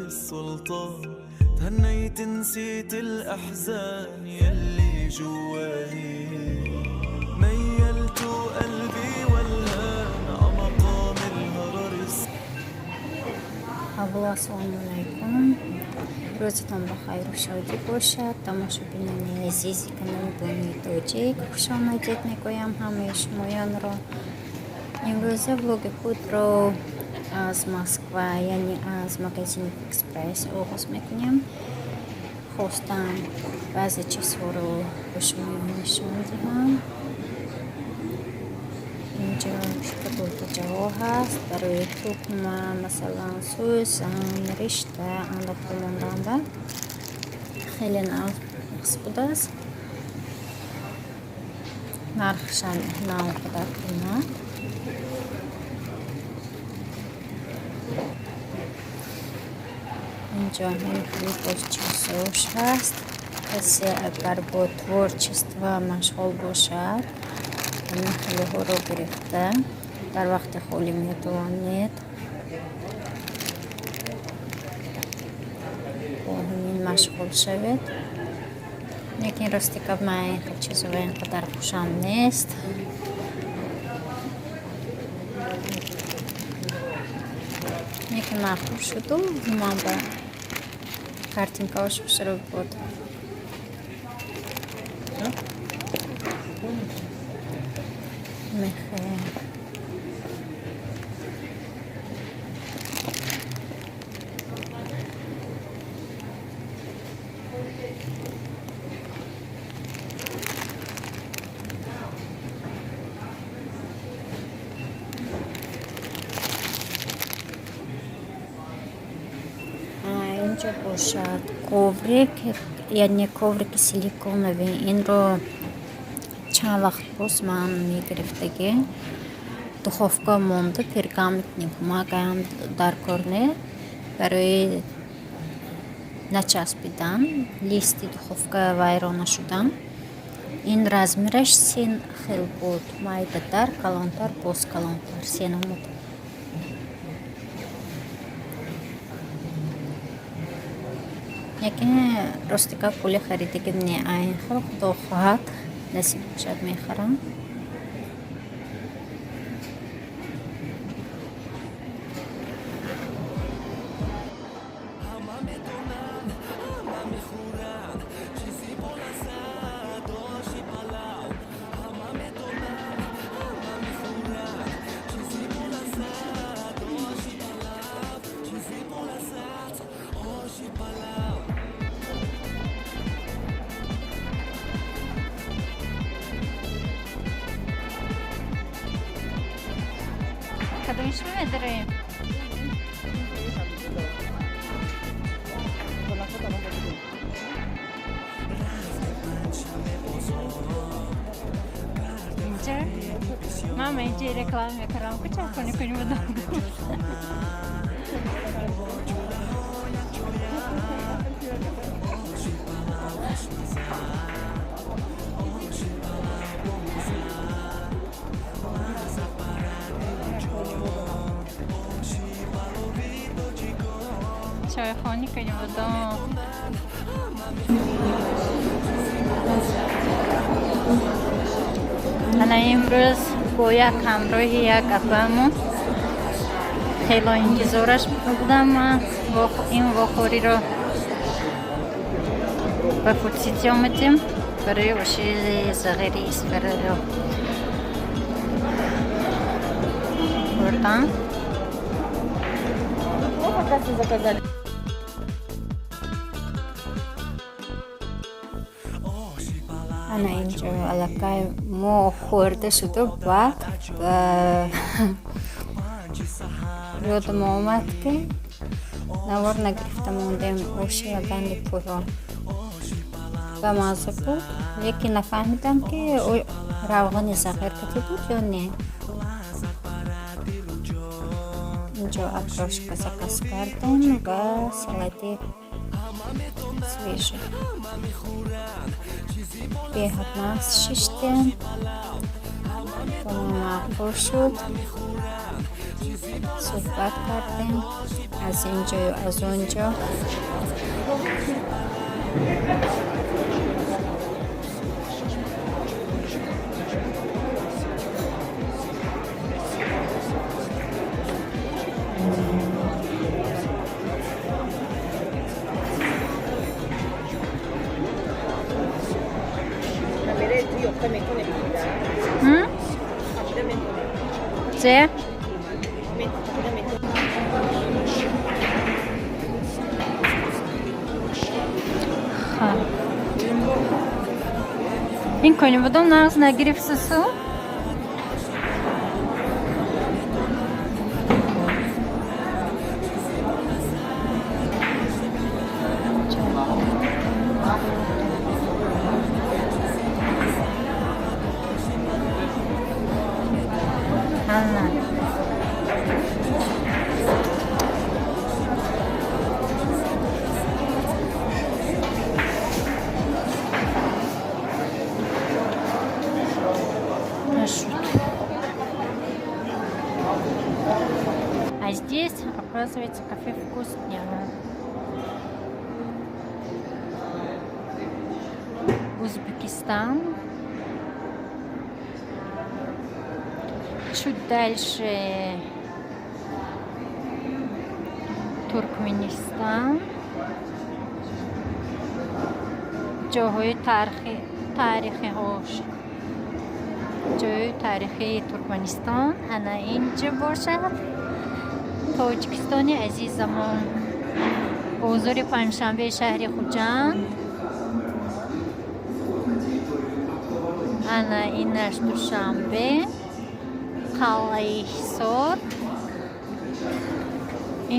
السلطان تهنيت نسيت الأحزان يلي جواني ميلت قلبي والهان عمقام الهرر. Алло, ассалому алайкум, рӯзатон ба хайру шодӣ бошад. Тамошобинони азизи канали Бонуи Тоҷик, хушомадед мегӯям ҳамаи шумоёнро. Имрӯза влоги худро аз Москва, яъне аз магазини Фикс Прайс оғоз мекунем. Хостам баъзе чизҳоро ба шумоён нишон диҳам. Инҷо шоколадчаҳо ҳаст барои тухма, масалан, сӯзан, ришта андохта мондаанда хеле нағз будааст. Нархшам на он қадар қимат. Инҷо ҳамин хеле боз чизҳош ҳаст. Касе агар бо творчество машғул бошад, ҳамин хелеҳоро гирифта дар вақти холӣ метавонед бо ҳамин машғул шавед. Лекин рости гап, ман ин хел чизҳо ин қадар хушам нест. Лекин маъқул шуду ман ба картинкаош хушрӯ буд. Мехоҳем инҷо бошад коврик, яъне коврики силиконовый. Инро чанд вақт боз ман мегирифтагӣ, духовка монда, пергаментный бумагаам дар кор не, барои начаспидан, листи духовка вайрон нашудан. Ин размераш се хел буд: майдатар, калонтар, боз калонтар, се намуд. Лекин рости гап, пули харидагим не айн хел. Худо хоҳад, насиб бошад, мехарам. Ҳама медонанд, ҳама мехӯранд чизи болаззат оши палав. Ҳама медонанд, ҳама мехӯранд чизи болаззат оши палав, чизи болаззат оши палав. Кадомишро медароем? Инҷа мама, инҷа реклама мекардам, куча кони кунӣ будам. Чойхони кунӣ будам. Ана имрӯз бо як ҳамроҳи як апаамон, хело интизораш будам ман ин вохӯриро, ба Фудсити омадем барои оши зағири Исфараро хӯрдан. Плохо, кажется, заказали. Ана инҷо аллакай мо хӯрда шуду, баъд ба ёдам омад, ки навор нагирифта мондем. Оши лагани пуро ба мазза буд, лекин нафаҳмидам, ки равғани зағир кати буд ё не. Инҷо окрошка заказ кардем ва салати свежий. Беҳад нағз шиштем, ба мо маъқул шуд. Суҳбат кардем аз ин ҷою аз он ҷо. Зе? Ин конибодом нағз нагирифт, сусу? Ана. Нашуд. А здесь, оказывается, кафе «Вкус дня». Узбекистан. Чуть дальше Туркменистан. Ҷоҳои таърихиҳош, ҷои таърихии Туркманистон ана инҷо бошад. Тоҷикистони азизамон, бозори Панҷшанбеи шаҳри Хуҷанд. Ана инаш Душанбе, қалъаи Ҳисор.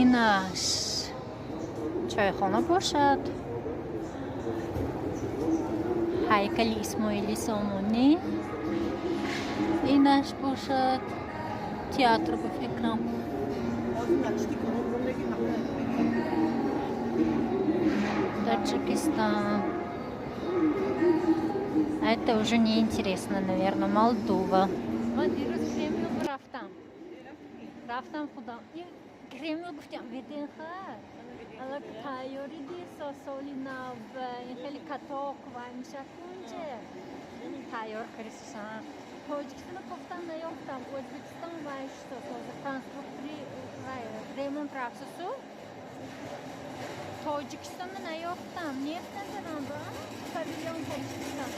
Инаш чойхона бошад. Ҳайкали Исмоили Сомонӣ. Инаш бошад театр, ба фикрам. Таджикистан. А это уже неинтересно, наверное. Молдова. Ман дирӯз Кремль рафтам. Рафтам худам. Кремль гуфтам, ВДНХ. Ала тайёрӣ дисо соли нав, ин хеле каток вай мешавад кунҷе. Тайёр кардисан. Тоҷикистоно кофтам, наёфтам. Ӯзбекистон вай шуд, конструктори вай ремонт рафтасу. Тоҷикистоно наёфтам. Нефт надорам ба павильон Тоҷикистон.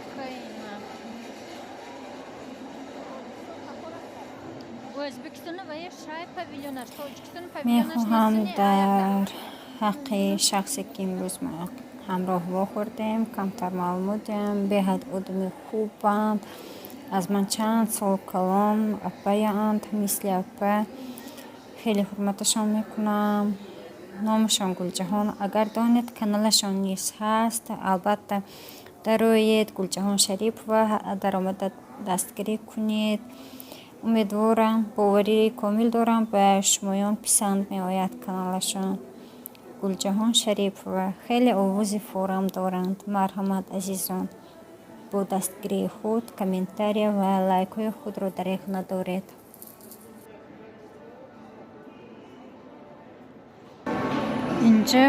Украина. Ӯзбекистоно вай шай павильонаш, Тоҷикистон павильонаш. Мехоҳам дар ҳаққи шахсе, ки имрӯз мо ҳамроҳ вохӯрдем, камтар маълумот диҳам. Беҳад одами хубанд, аз ман чанд сол калон, апаяанд, мисли апа, хеле ҳурматашон мекунам. Номашон Гулҷаҳон. Агар донед, каналашон низ ҳаст, албатта дароед, Гулҷаҳон Шарипова, даромада дастгирӣ кунед. Умедворам, боварии комил дорам, ба шумоён писанд меояд каналашон. Гулҷаҳон Шарипова, хеле овози форам доранд. Марҳамат, азизон, бо дастгирии худ комментария ва лайкҳои худро дареғ надоред. Инҷа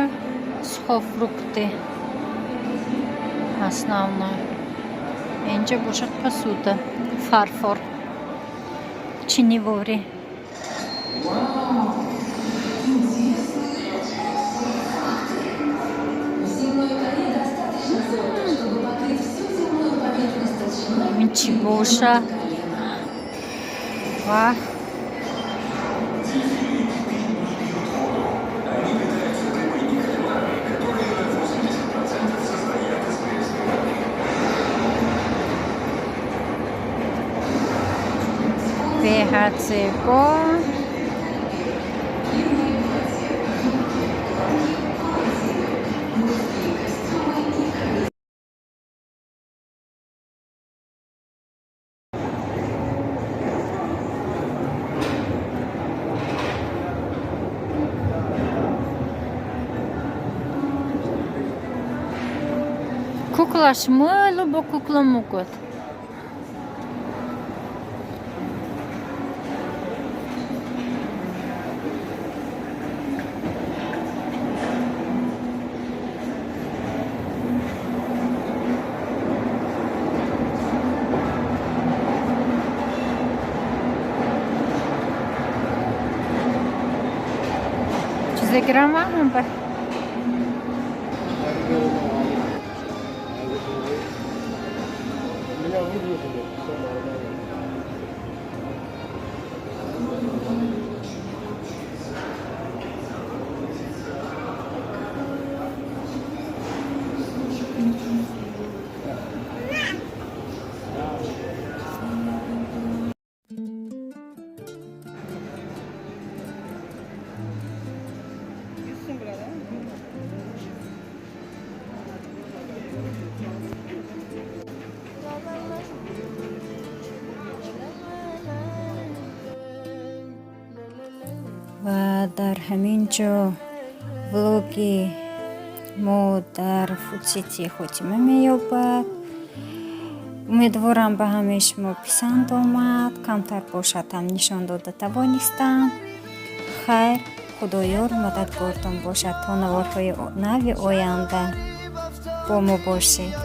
сухофрукты основной. Инҷа бошад посуда, фарфор, чиниворӣ. Вау! Интересные факты. В земной коре достаточно золота, чтобы покрыть всю земную поверхность толщиной Ин чӣ боша? примерно до колена. Вах! Они питаются рыбой и кальмарами, которые на 80% состоят из пресной воды. Беҳад зебо. Куклаш мылу, бо кукла могут. Чизе гирам ҳам ба. Меня выгрузили, все нормально. Ва дар ҳамин ҷо влоги мо дар Фудсити хотима меёбад. Умедворам, ба ҳамаи шумо писанд омад, камтар бошад ҳам нишон дода тавонистам. Хайр, Худоёр мададгортон бошад. То наворҳои нави оянда бо мо бошед.